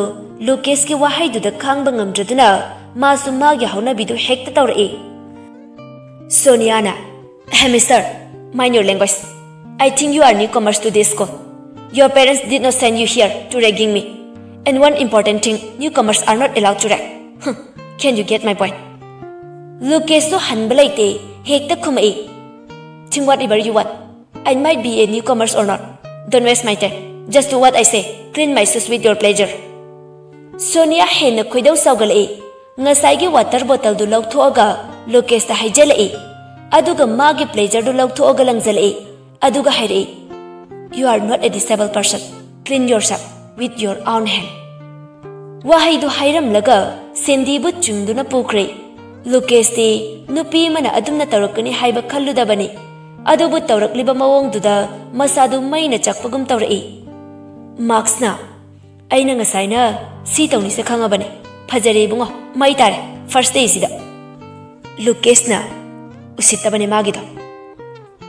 ꯂꯨꯀꯦꯁꯀꯤ ꯋꯥꯍꯩꯗꯨꯗ ꯈꯥꯡꯕ ꯉꯝꯗ꯭ꯔꯗꯨꯅ ꯃꯥꯁꯨ ꯃꯥꯒꯤ ꯍꯧꯅꯕꯤꯗꯨ ꯍꯦꯛꯇ ꯇꯧꯔꯛꯏ꯫ ꯁꯣꯅꯤꯌꯥꯅ, "Hey, mister, mind your language. I think you are newcomers to this school. Your parents did not send you here to ragging me. And one important thing, newcomers are not allowed to rag. Huh, can you get my point?" ꯂꯨꯀꯦꯁꯁꯨ ꯍꯟꯕ ꯂꯩꯇꯦ, ꯍꯦꯛꯇ ꯈꯨꯝꯃꯛꯏ꯫ "Think whatever you want. I might be a newcomers or not. Don't waste my time. Just do what I say. Clean my shoes with your pleasure." Sonia ꯍꯦꯟꯅ ꯈꯣꯏꯗꯧ ꯁꯥꯎꯒꯠꯂꯛꯏ꯫ ꯉꯁꯥꯏꯒꯤ water bottle ꯗꯨ ꯂꯧꯊꯣꯛꯑꯒ ꯂꯨꯀꯦꯁꯇ ꯍꯩꯖꯜꯂꯛꯏ꯫ ꯑꯗꯨꯒ ꯃꯥꯒꯤ blazer ꯗꯨ ꯂꯧꯊꯣꯛꯑꯒ ꯂꯪꯖꯜꯂꯛꯏ꯫ ꯑꯗꯨꯒ ꯍꯥꯏꯔꯛꯏ, "You are not a disabled person. Clean yourself with your own hand." ꯋꯥꯍꯩꯗꯨ ꯍꯥꯏꯔꯝꯂꯒ ꯁꯦꯟꯗꯤꯕꯨ ꯆꯤꯡꯗꯨꯅ ꯄꯨꯈ꯭ꯔꯦ꯫ ꯂꯨꯀꯦꯁꯇꯤ ꯅꯨꯄꯤ ꯑꯃꯅ ꯑꯗꯨꯝꯅ ꯇꯧꯔꯛꯀꯅꯤ ꯍꯥꯏꯕ ꯈꯜꯂꯨꯗꯕꯅꯤ꯫ ꯑꯗꯨꯕꯨ ꯇꯧꯔꯛꯂꯤꯕ ꯃꯑꯣꯡꯗꯨꯗ ꯃꯁꯥꯗꯨ ꯃꯩꯅ ꯆꯥꯛꯄꯒꯨꯝ ꯇꯧꯔꯛꯏ꯫ ꯃꯥꯔꯛꯁꯅ, "ꯑꯩꯅ ꯉꯁꯥꯏꯅ ꯁꯤ ꯇꯧꯅꯤꯁꯦ ꯈꯪꯉꯕꯅꯤ꯫ ꯐꯖꯔꯦ ꯏꯕꯨꯡꯉꯣ, ꯃꯩ ꯇꯥꯔꯦ first day ꯁꯤꯗ꯫" ꯂꯨꯀꯦꯁꯅ, "ꯎꯁꯤꯠꯇꯕꯅꯦ ꯃꯥꯒꯤꯗꯣ꯫"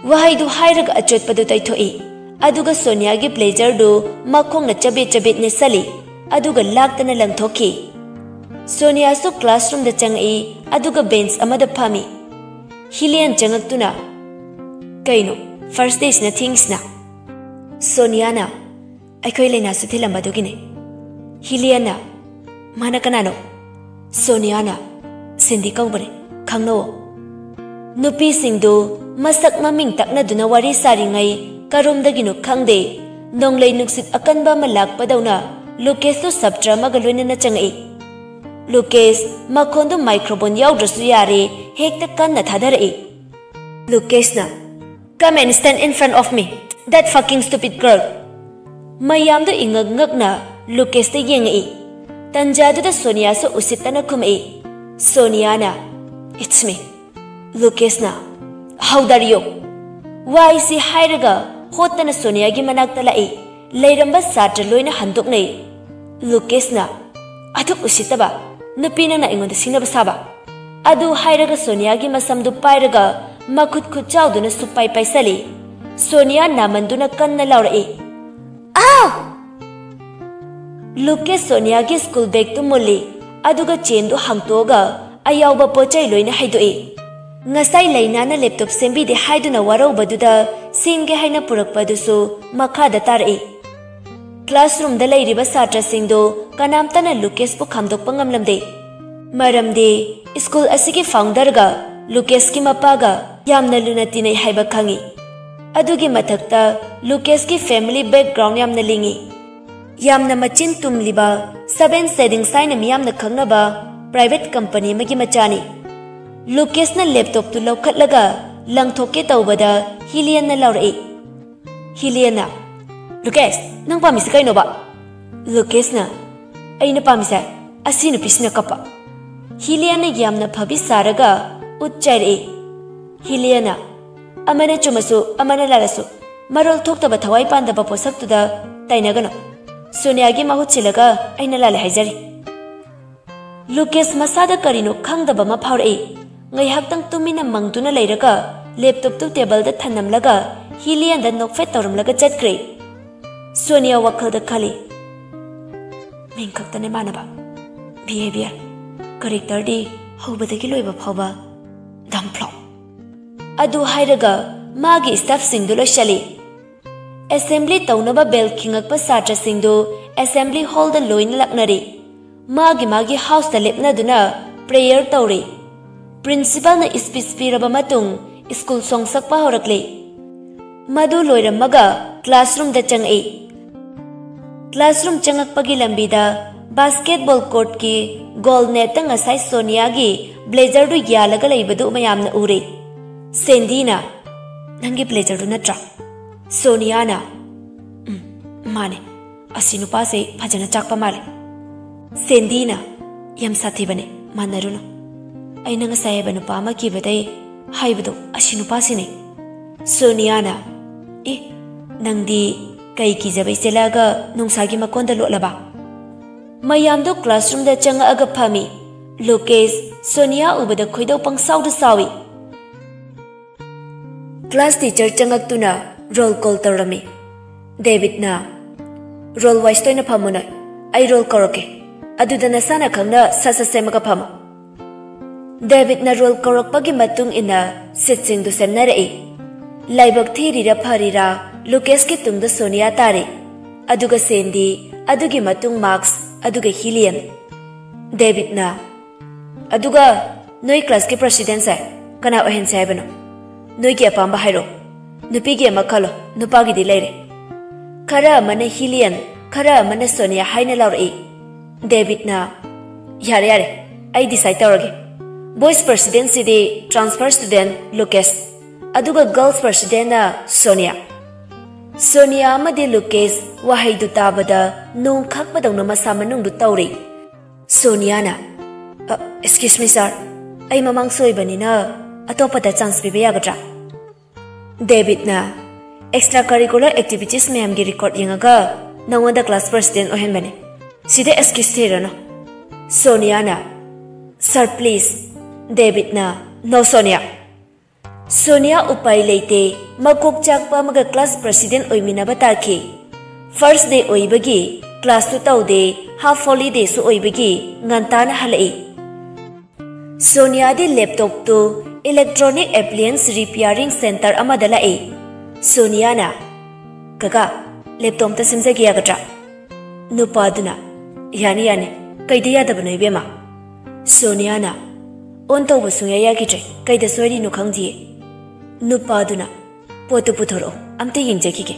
ꯋꯥꯍꯩꯗꯨ ꯍꯥꯏꯔꯒ ꯑꯆꯣꯠꯄꯗꯨ ꯇꯩꯊꯣꯛꯏ꯫ ꯑꯗꯨꯒ ꯁꯣꯅꯤꯌꯥꯒꯤ blazer ꯗꯨ ꯃꯈꯣꯡꯅ ꯆꯕꯦꯠ ꯆꯕꯦꯠ ꯅꯦꯠꯁꯜꯂꯤ꯫ ꯑꯗꯨꯒ ꯂꯥꯛꯇꯅ ꯂꯪꯊꯣꯛꯈꯤ꯫ ꯁꯣꯅꯤꯌꯥꯁꯨ classroom ꯗ ꯆꯪꯉꯛꯏ, ꯑꯗꯨꯒ bench ꯑꯃꯗ ꯐꯝꯃꯤ꯫ ꯍꯤꯂꯤꯌꯟ ꯆꯪꯉꯛꯇꯨꯅ, "ꯀꯩꯅꯣ, ꯐꯥꯔꯁ ꯗꯦꯁꯤꯅ ꯊꯦꯡꯉꯤꯁꯤꯅ?" ꯁꯣꯅꯤꯌꯥꯅ, "ꯑꯩꯈꯣꯏ ꯂꯥꯏꯅꯥꯁꯨ ꯊꯤꯜꯂꯝꯕꯗꯨꯒꯤꯅꯦ꯫" ꯍꯤꯂꯤꯌꯟꯅ, "ꯃꯥꯅ ꯀꯅꯥꯅꯣ?" ꯁꯣꯅꯤꯌꯥꯅ, "ꯁꯤꯟꯗꯤ ꯀꯧꯕꯅꯦ, ꯈꯪꯅꯧꯋꯣ꯫" ꯅꯨꯄꯤꯁꯤꯡꯗꯨ ꯃꯁꯛ ꯃꯃꯤꯡ ꯇꯛꯅꯗꯨꯅ ꯋꯥꯔꯤ ꯁꯥꯔꯤꯉꯩ, ꯀꯔꯣꯝꯗꯒꯤꯅꯣ ꯈꯪꯗꯦ, ꯅꯣꯡꯂꯩ ꯅꯨꯡꯁꯤꯠ ꯑꯀꯟꯕ ꯑꯃ ꯂꯥꯛꯄꯗꯧꯅ ꯂꯨꯀꯦꯁꯇꯨ ꯁꯥꯇ꯭ꯔ ꯑꯃꯒ ꯂꯣꯏꯅꯅ ꯆꯪꯉꯛꯏ꯫ ꯂꯨꯀꯦꯁ ꯃꯈꯣꯟꯗꯨ ꯃꯥꯏꯀ꯭ꯔꯣꯐꯣꯟ ꯌꯥꯎꯗ꯭ꯔꯁꯨ ꯌꯥꯔꯦ, ꯍꯦꯛꯇ ꯀꯟꯅ ꯊꯥꯗꯔꯛꯏ꯫ ꯂꯨꯀꯦꯁꯅ, "Come and stand in front of me, that fucking stupid girl!" ꯃꯌꯥꯝꯗꯨ ꯏꯉꯛ ꯉꯛꯅ ꯂꯨꯀꯦꯁꯇ ꯌꯦꯡꯉꯛꯏ꯫ ꯇꯟꯖꯥꯗꯨꯗ ꯁꯣꯅꯤꯌꯥꯁꯨ ꯎꯁꯤꯠꯇꯅ ꯈꯨꯝꯃꯛꯏ꯫ ꯁꯣꯅꯤꯌꯥꯅ, "It's me." ꯂꯨꯀꯦꯁꯅ, "How dare you?" ꯋꯥꯏꯁꯤ ꯍꯥꯏꯔꯒ ꯍꯣꯠꯇꯅ ꯁꯣꯅꯤꯌꯥꯒꯤ ꯃꯅꯥꯛꯇ ꯂꯥꯛꯏ꯫ ꯂꯩꯔꯝꯕ ꯁꯥꯇ꯭ꯔ ꯂꯣꯏꯅ ꯍꯟꯗꯣꯛꯅꯩ꯫ ꯂꯨꯀꯦꯁꯅ, "ꯑꯗꯨꯛ ꯎꯁꯤꯠꯇꯕ! ꯅꯨꯄꯤ ꯅꯪꯅ ꯑꯩꯉꯣꯟꯗ ꯁꯤꯡꯅꯕ ꯁꯥꯕ!" ꯑꯗꯨ ꯍꯥꯏꯔꯒ ꯁꯣꯅꯤꯌꯥꯒꯤ ꯃꯁꯝꯗꯨ ꯄꯥꯏꯔꯒ ꯃꯈꯨꯠ ꯈꯨꯠꯆꯥꯎꯗꯨꯅ ꯁꯨꯛꯄꯥꯏ ꯄꯥꯏꯁꯜꯂꯤ꯫ ꯁꯣꯅꯤꯌꯥ ꯅꯥꯃꯟꯗꯨꯅ ꯀꯟꯅ ꯂꯥꯎꯔꯛꯏ, "ꯑꯥ!" ꯂꯨꯀꯦꯁ ꯁꯣꯅꯤꯌꯥꯒꯤ ꯁ꯭ꯀꯨꯜ ꯕꯦꯒꯇꯨ ꯃꯨꯜꯂꯤ, ꯑꯗꯨꯒ ꯆꯦꯟꯗꯨ ꯍꯥꯡꯇꯣꯛꯑꯒ ꯑꯌꯥꯎꯕ ꯄꯣꯠ ꯆꯩ ꯂꯣꯏꯅ ꯍꯩꯗꯣꯛꯏ꯫ ꯉꯁꯥꯏ ꯂꯩꯅꯥꯅ ꯂꯦꯞꯇꯣꯞ ꯁꯦꯝꯕꯤꯗꯦ ꯍꯥꯏꯗꯨꯅ ꯋꯥꯔꯧꯕꯗꯨꯗ ꯁꯦꯝꯒꯦ ꯍꯥꯏꯅ ꯄꯨꯔꯛꯄꯗꯨꯁꯨ ꯃꯈꯥꯗ ꯇꯥꯔꯛꯏ꯫ ꯀ꯭ꯂꯥꯁꯔꯨꯝꯗ ꯂꯩꯔꯤꯕ ꯁꯥꯇ꯭ꯔꯁꯤꯡꯗꯨ ꯀꯅꯥꯝꯇꯅ ꯂꯨꯀꯦꯁꯄꯨ ꯈꯥꯝꯗꯣꯛꯄ ꯉꯝꯂꯝꯗꯦ꯫ ꯃꯔꯝꯗꯤ ꯁ꯭ꯀꯨꯜ ꯑꯁꯤꯒꯤ ꯐꯥꯎꯟꯗꯔꯒ ꯂꯨꯀꯦꯁꯀꯤ ꯃꯄꯥꯒ ꯌꯥꯝꯅ ꯂꯨꯅ ꯇꯤꯟꯅꯩ ꯍꯥꯏꯕ ꯈꯪꯏ꯫ ꯑꯗꯨꯒꯤ ꯃꯊꯛꯇ ꯂꯨꯀꯦꯁꯀꯤ ꯐꯦꯃꯤꯂꯤ ꯕꯦꯛꯒ꯭ꯔꯥꯎꯟ ꯌꯥꯝꯅ ꯂꯤꯡꯏ꯫ ꯌꯥꯝꯅ ꯃꯆꯤꯟ ꯇꯨꯝꯂꯤꯕ ꯁꯚꯦꯟ ꯁꯦꯗꯤꯡꯁ ꯍꯥꯏꯅ ꯃꯤꯌꯥꯝꯅ ꯈꯪꯅꯕ ꯄ꯭ꯔꯥꯏꯚꯦꯠ ꯀꯝꯄꯅꯤ ꯑꯃꯒꯤ ꯃꯆꯥꯅꯤ꯫ ꯂꯨꯀꯦꯁꯅ ꯂꯦꯞꯇꯣꯞꯇꯨ ꯂꯧꯈꯠꯂꯒ ꯂꯪꯊꯣꯛꯀꯦ ꯇꯧꯕꯗ ꯍꯤꯂꯤꯌꯟꯅ ꯂꯥꯎꯔꯛꯏ꯫ ꯍꯤꯂꯤꯌꯟꯅ, "ꯂꯨꯀꯦꯁ, ꯅꯪ ꯄꯥꯝꯃꯤꯁꯤ ꯀꯩꯅꯣꯕ?" ꯂꯨꯀꯦꯁꯅ, "ꯑꯩꯅ ꯄꯥꯝꯃꯤꯁꯦ ꯑꯁꯤ ꯅꯨꯄꯤꯁꯤꯅ ꯀꯞꯄ꯫" ꯍꯤꯂꯤꯌꯟꯅ ꯌꯥꯝꯅ ꯐꯕꯤ ꯁꯥꯔꯒ ꯎꯠ ꯆꯥꯏꯔꯛꯏ꯫ ꯍꯤꯂꯤꯌꯟꯅ, "ꯑꯃꯅ ꯆꯨꯝꯃꯁꯨ ꯑꯃꯅ ꯂꯥꯜꯂꯁꯨ, ꯃꯔꯣꯜ ꯊꯣꯛꯇꯕ ꯊꯋꯥꯏ ꯄꯥꯟꯗꯕ ꯄꯣꯠꯁꯛꯇꯨꯗ ꯇꯥꯏꯅꯒꯅꯨ꯫ ꯁꯣꯅꯤꯌꯥꯒꯤ ꯃꯍꯨꯠ ꯁꯤꯜꯂꯒ ꯑꯩꯅ ꯂꯥꯜꯂꯦ ꯍꯥꯏꯖꯔꯤ꯫" ꯂꯨꯀꯦꯁ ꯃꯁꯥꯗ ꯀꯔꯤꯅꯣ ꯈꯪꯗꯕ ꯑꯃ ꯐꯥꯎꯔꯛꯏ꯫ ꯉꯥꯏꯍꯥꯛꯇꯪ ꯇꯨꯃꯤꯟꯅ ꯃꯪꯗꯨꯅ ꯂꯩꯔꯒ ꯂꯦꯞꯇꯣꯞꯇꯨ ꯇꯦꯕꯜꯗ ꯊꯅꯝꯂꯒ ꯍꯤꯂꯤꯌꯟꯗ ꯅꯣꯛꯐꯦꯠ ꯇꯧꯔꯝꯂꯒ ꯆꯠꯈ꯭ꯔꯦ꯫ ꯁꯣꯅꯤꯌꯥ ꯋꯥꯈꯜꯗ ꯈꯜꯂꯤ, "ꯃꯤꯡ ꯈꯛꯇꯅꯦ ꯃꯥꯟꯅꯕ, ꯕꯤꯍꯦꯕꯤꯌꯔ, ꯀꯔꯦꯛꯇꯔꯗꯤ ꯍꯧꯕꯗꯒꯤ ꯂꯣꯏꯕ ꯐꯥꯎꯕ ꯗꯝ ꯐ꯭ꯂꯣꯞ꯫" ꯑꯗꯨ ꯍꯥꯏꯔꯒ ꯃꯥꯒꯤ staffꯁꯤꯡꯗꯨ ꯂꯣꯏꯁꯤꯜꯂꯤ꯫ Assembly ꯇꯧꯅꯕ bell ꯈꯤꯡꯉꯛꯄ ꯁꯥꯇ꯭ꯔꯁꯤꯡꯗꯨ assembly hallꯗ ꯂꯣꯏꯅ ꯂꯥꯛꯅꯔꯤ꯫ ꯃꯥꯒꯤ ꯃꯥꯒꯤ houseꯇ ꯂꯦꯞꯅꯗꯨꯅ prayer ꯇꯧꯔꯤ꯫ Principalꯅ speech ꯄꯤꯔꯕ ꯃꯇꯨꯡ school ꯁꯣꯡꯁꯛꯄ ꯍꯧꯔꯛꯂꯤ꯫ ꯃꯗꯨ ꯂꯣꯏꯔꯝꯃꯒ classroomꯗ ꯆꯪꯉꯛꯏ꯫ Classroom ꯆꯪꯉꯛꯄꯒꯤ ꯂꯝꯕꯤꯗ basketball courtꯀꯤ goal netꯇ ꯉꯁꯥꯏ ꯁꯣꯅꯤꯌꯥꯒꯤ blazerꯗꯨ ꯌꯥꯜꯂꯒ ꯂꯩꯕꯗꯨ ꯃꯌꯥꯝꯅ ꯎꯔꯦ꯫ ꯁꯦꯟꯗꯤꯅ, "ꯅꯪꯒꯤ blazerꯗꯨ ꯅꯠꯇ꯭ꯔꯥ?" ꯁꯣꯅꯤꯌꯥꯅ, "ꯎꯝ, ꯃꯥꯅꯦ꯫ ꯑꯁꯤ ꯅꯨꯄꯥꯁꯦ ꯐꯖꯅ ꯆꯥꯛꯄ ꯃꯥꯜꯂꯦ꯫" ꯁꯦꯟꯗꯤꯅ, "ꯌꯥꯝ ꯁꯥꯊꯤꯕꯅꯦ, ꯃꯥꯟꯅꯔꯨꯅꯨ꯫ ꯑꯩꯅ ꯉꯁꯥꯏ ꯍꯥꯏꯕ ꯅꯨꯄꯥ ꯑꯃ ꯀꯤꯕꯗꯩ ꯍꯥꯏꯕꯗꯣ ꯑꯁꯤ ꯅꯨꯄꯥꯁꯤꯅꯦ꯫" ꯁꯣꯅꯤꯌꯥꯅ, "ꯑꯦ, ꯅꯪꯗꯤ ꯀꯩ ꯀꯤꯖꯕꯩ ꯆꯦꯜꯂꯛꯑꯒ ꯅꯨꯡꯁꯥꯒꯤ ꯃꯀꯣꯟꯗ ꯂꯣꯠꯂꯕ?" ꯃꯌꯥꯝꯗꯣ classroomꯗ ꯆꯪꯉꯛꯑꯒ ꯐꯝꯃꯤ꯫ ꯂꯨꯀꯦꯁ ꯁꯣꯅꯤꯌꯥ ꯎꯕꯗ ꯈꯣꯏꯗꯧ ꯄꯪꯁꯥꯎꯗ ꯁꯥꯎꯏ꯫ Class teacher ꯆꯪꯉꯛꯇꯨꯅ roll call ꯇꯧꯔꯝꯃꯤ꯫ ꯗꯦꯕꯤꯠꯅ, "Roll wiseꯇ ꯑꯣꯏꯅ ꯐꯝꯃꯨ ꯅꯣꯏ, ꯑꯩ roll ꯀꯧꯔꯛꯀꯦ, ꯑꯗꯨꯗ ꯅꯁꯥꯅ ꯈꯪꯅ ꯁꯠ ꯁꯠ ꯁꯦꯝꯃꯒ ꯐꯝꯃꯨ꯫" ꯗꯦꯕꯤꯠꯅ roll ꯀꯧꯔꯛꯄꯒꯤ ꯃꯇꯨꯡ ꯏꯟꯅ seatꯁꯤꯡꯗꯨ ꯁꯦꯝꯅꯔꯛꯏ꯫ ꯂꯥꯏꯕꯛ ꯊꯤꯔꯤꯔꯥ ꯐꯔꯤꯔꯥ, ꯂꯨꯀꯦꯁꯀꯤ ꯇꯨꯡꯗ ꯁꯣꯅꯤꯌꯥ ꯇꯥꯔꯦ, ꯑꯗꯨꯒ ꯁꯦꯟꯗꯤ, ꯑꯗꯨꯒꯤ ꯃꯇꯨꯡ ꯃꯥꯔꯛꯁ, ꯑꯗꯨꯒ ꯍꯤꯂꯤꯌꯟ꯫ ꯗꯦꯕꯤꯠꯅ, "ꯑꯗꯨꯒ ꯅꯣꯏ classꯀꯤ presidentꯁꯦ ꯀꯅꯥ ꯑꯣꯏꯍꯟꯁꯦ ꯍꯥꯏꯕꯅꯣ? ꯅꯣꯏꯒꯤ ꯑꯄꯥꯝꯕ ꯍꯥꯏꯔꯣ꯫ ꯅꯨꯄꯤꯒꯤ ꯑꯃ ꯈꯜꯂꯣ, ꯅꯨꯄꯥꯒꯤꯗꯤ ꯂꯩꯔꯦ꯫" ꯈꯔ ꯑꯃꯅ ꯍꯤꯂꯤꯌꯟ, ꯈꯔ ꯑꯃꯅ ꯁꯣꯅꯤꯌꯥ ꯍꯥꯏꯅ ꯂꯥꯎꯔꯛꯏ꯫ ꯗꯦꯕꯤꯠꯅ, "ꯌꯥꯔꯦ, ꯌꯥꯔꯦ, ꯑꯩ decide ꯇꯧꯔꯒꯦ꯫ Boys presidentꯁꯤꯗꯤ transfer student ꯂꯨꯀꯦꯁ, ꯑꯗꯨꯒ girls presidentꯅ ꯁꯣꯅꯤꯌꯥ꯫" ꯁꯣꯅꯤꯌꯥ ꯑꯃꯗꯤ ꯂꯨꯀꯦꯁ ꯋꯥꯍꯩꯗꯨ ꯇꯥꯕꯗ ꯅꯣꯡ ꯈꯥꯛꯄꯗꯧꯅ ꯃꯁꯥ ꯃꯅꯨꯡꯗꯨ ꯇꯧꯔꯤ꯫ ꯁꯣꯅꯤꯌꯥꯅ, "ꯑ, excuse me sir, ꯑꯩ ꯃꯃꯥꯡ ꯁꯣꯏꯕꯅꯤꯅ ꯑꯇꯣꯞꯄꯗ chance ꯄꯤꯕ ꯌꯥꯒꯗ꯭ꯔꯥ?" ꯗꯦꯕꯤꯠꯅ, "Extra curricular activities ꯃꯌꯥꯝꯒꯤ record ꯌꯦꯡꯉꯒ ꯅꯉꯣꯟꯗ class president ꯑꯣꯏꯍꯟꯕꯅꯦ꯫ ꯁꯤꯗ excuse ꯊꯤꯔꯅꯨ꯫" ꯁꯣꯅꯤꯌꯥꯅ, "Sir, please꯫" ꯗꯦꯕꯤꯠꯅ, "No, Sonia." Sonia ꯎꯄꯥꯏ ꯂꯩꯇꯦ, ꯃꯀꯣꯛ ꯆꯥꯛꯄ ꯑꯃꯒ class president ꯑꯣꯏꯃꯤꯟꯅꯕ ꯇꯥꯈꯤ꯫ First day ꯑꯣꯏꯕꯒꯤ classꯁꯨ ꯇꯧꯗꯦ, half holidayꯁꯨ ꯑꯣꯏꯕꯒꯤ ꯉꯟꯇꯥꯅ ꯍꯜꯂꯛꯏ꯫ ꯁꯣꯅꯤꯌꯥꯗꯤ ꯂꯦꯞꯇꯣꯞꯇꯨ ꯏꯂꯦꯛꯇ꯭ꯔꯣꯅꯤꯛ ꯑꯦꯄ꯭ꯂꯤꯌꯦꯟꯁ ꯔꯤꯄꯤꯌꯥꯔꯤꯡ ꯁꯦꯟꯇꯔ ꯑꯃꯗ ꯂꯥꯛꯏ꯫ ꯁꯣꯅꯤꯌꯥꯅ, "ꯀꯀꯥ, ꯂꯦꯞꯇꯣꯞ ꯑꯝꯇ ꯁꯦꯝꯖꯒꯦ ꯌꯥꯒꯗ꯭ꯔꯥ?" ꯅꯨꯄꯥꯗꯨꯅ, "ꯌꯥꯅꯤ, ꯌꯥꯅꯤ, ꯀꯩꯗ ꯌꯥꯗꯕꯅꯣ, ꯏꯕꯦꯝꯃ?" ꯁꯣꯅꯤꯌꯥꯅ, "ꯑꯣꯟ ꯇꯧꯕ ꯁꯨꯡꯌꯥ ꯌꯥꯈꯤꯗ꯭ꯔꯦ, ꯀꯩꯗ ꯁꯣꯏꯔꯤꯅꯣ ꯈꯪꯗꯤꯌꯦ꯫" ꯅꯨꯄꯥꯗꯨꯅ, "ꯄꯣꯠꯇꯨ ꯄꯨꯊꯣꯔꯛꯑꯣ, ꯑꯝꯇ ꯌꯦꯡꯖꯈꯤꯒꯦ꯫"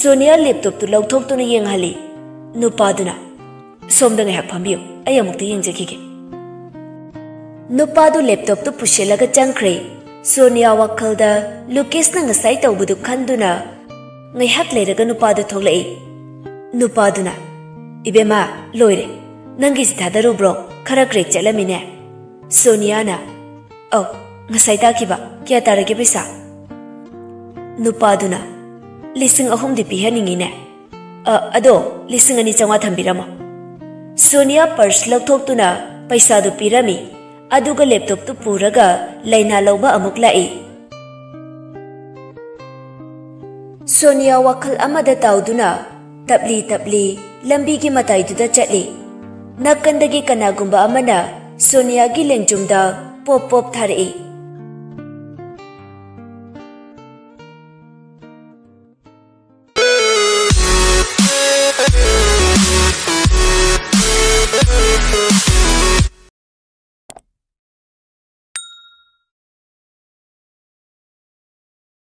ꯁꯣꯅꯤꯌꯥ ꯂꯦꯞꯇꯣꯞꯇꯨ ꯂꯧꯊꯣꯛꯇꯨꯅ ꯌꯦꯡꯍꯜꯂꯤ꯫ ꯅꯨꯄꯥꯗꯨꯅ, "ꯁꯣꯝꯗ ꯉꯥꯏꯍꯥꯛ ꯐꯝꯕꯤꯌꯨ, ꯑꯩ ꯑꯃꯨꯛꯇ ꯌꯦꯡꯖꯈꯤꯒꯦ꯫" ꯅꯨꯄꯥꯗꯨ ꯂꯦꯞꯇꯣꯞꯇꯨ ꯄꯨꯁꯤꯜꯂꯒ ꯆꯪꯈ꯭ꯔꯦ꯫ ꯁꯣꯅꯤꯌꯥ ꯋꯥꯈꯜꯗ ꯂꯨꯀꯦꯁꯅ ꯉꯁꯥꯏ ꯇꯧꯕꯗꯨ ꯈꯟꯗꯨꯅ ꯉꯥꯏꯍꯥꯛ ꯂꯩꯔꯒ ꯅꯨꯄꯥꯗꯨ ꯊꯣꯛꯂꯛꯏ꯫ ꯅꯨꯄꯥꯗꯨꯅ, "ꯏꯕꯦꯝꯃ, ꯂꯣꯏꯔꯦ꯫ ꯅꯪꯒꯤꯁꯤ ꯊꯥꯗꯔꯨꯕ꯭ꯔꯣ? ꯈꯔ ꯀ꯭ꯔꯦꯛ ꯆꯠꯂꯝꯃꯤꯅꯦ꯫" ꯁꯣꯅꯤꯌꯥꯅ, "ꯑꯧ, ꯉꯁꯥꯏ ꯇꯥꯈꯤꯕ꯫ ꯀꯌꯥ ꯇꯥꯔꯒꯦ ꯄꯩꯁꯥ?" ꯅꯨꯄꯥꯗꯨꯅ, "ꯂꯤꯁꯤꯡ ꯑꯍꯨꯝꯗꯤ ꯄꯤꯍꯟꯅꯤꯡꯉꯤꯅꯦ꯫ ꯑ, ꯑꯗꯣ ꯂꯤꯁꯤꯡ ꯑꯅꯤ ꯆꯥꯝꯃꯉꯥ ꯊꯝꯕꯤꯔꯝꯃꯣ꯫" ꯁꯣꯅꯤꯌꯥ ꯄꯔꯁ ꯂꯧꯊꯣꯛꯇꯨꯅ ꯄꯩꯁꯥꯗꯨ ꯄꯤꯔꯝꯃꯤ꯫ ꯑꯗꯨꯒ ꯂꯦꯞꯇꯣꯞꯇꯨ ꯄꯨꯔꯒ ꯂꯥꯏꯅꯥ ꯂꯧꯕ ꯑꯃꯨꯛ ꯂꯥꯛꯏ꯫ ꯁꯣꯅꯤꯌꯥ ꯋꯥꯈꯜ ꯑꯃꯗ ꯇꯥꯎꯗꯨꯅ ꯇꯞꯂꯤ ꯇꯞꯂꯤ ꯂꯝꯕꯤꯒꯤ ꯃꯇꯥꯏꯗꯨꯗ ꯆꯠꯂꯤ꯫ ꯅꯥꯀꯟꯗꯒꯤ ꯀꯅꯥꯒꯨꯝꯕ ꯑꯃꯅ ꯁꯣꯅꯤꯌꯥꯒꯤ ꯂꯦꯡꯖꯨꯝꯗ ꯄꯣꯞ ꯄꯣꯞ ꯊꯥꯔꯛꯏ꯫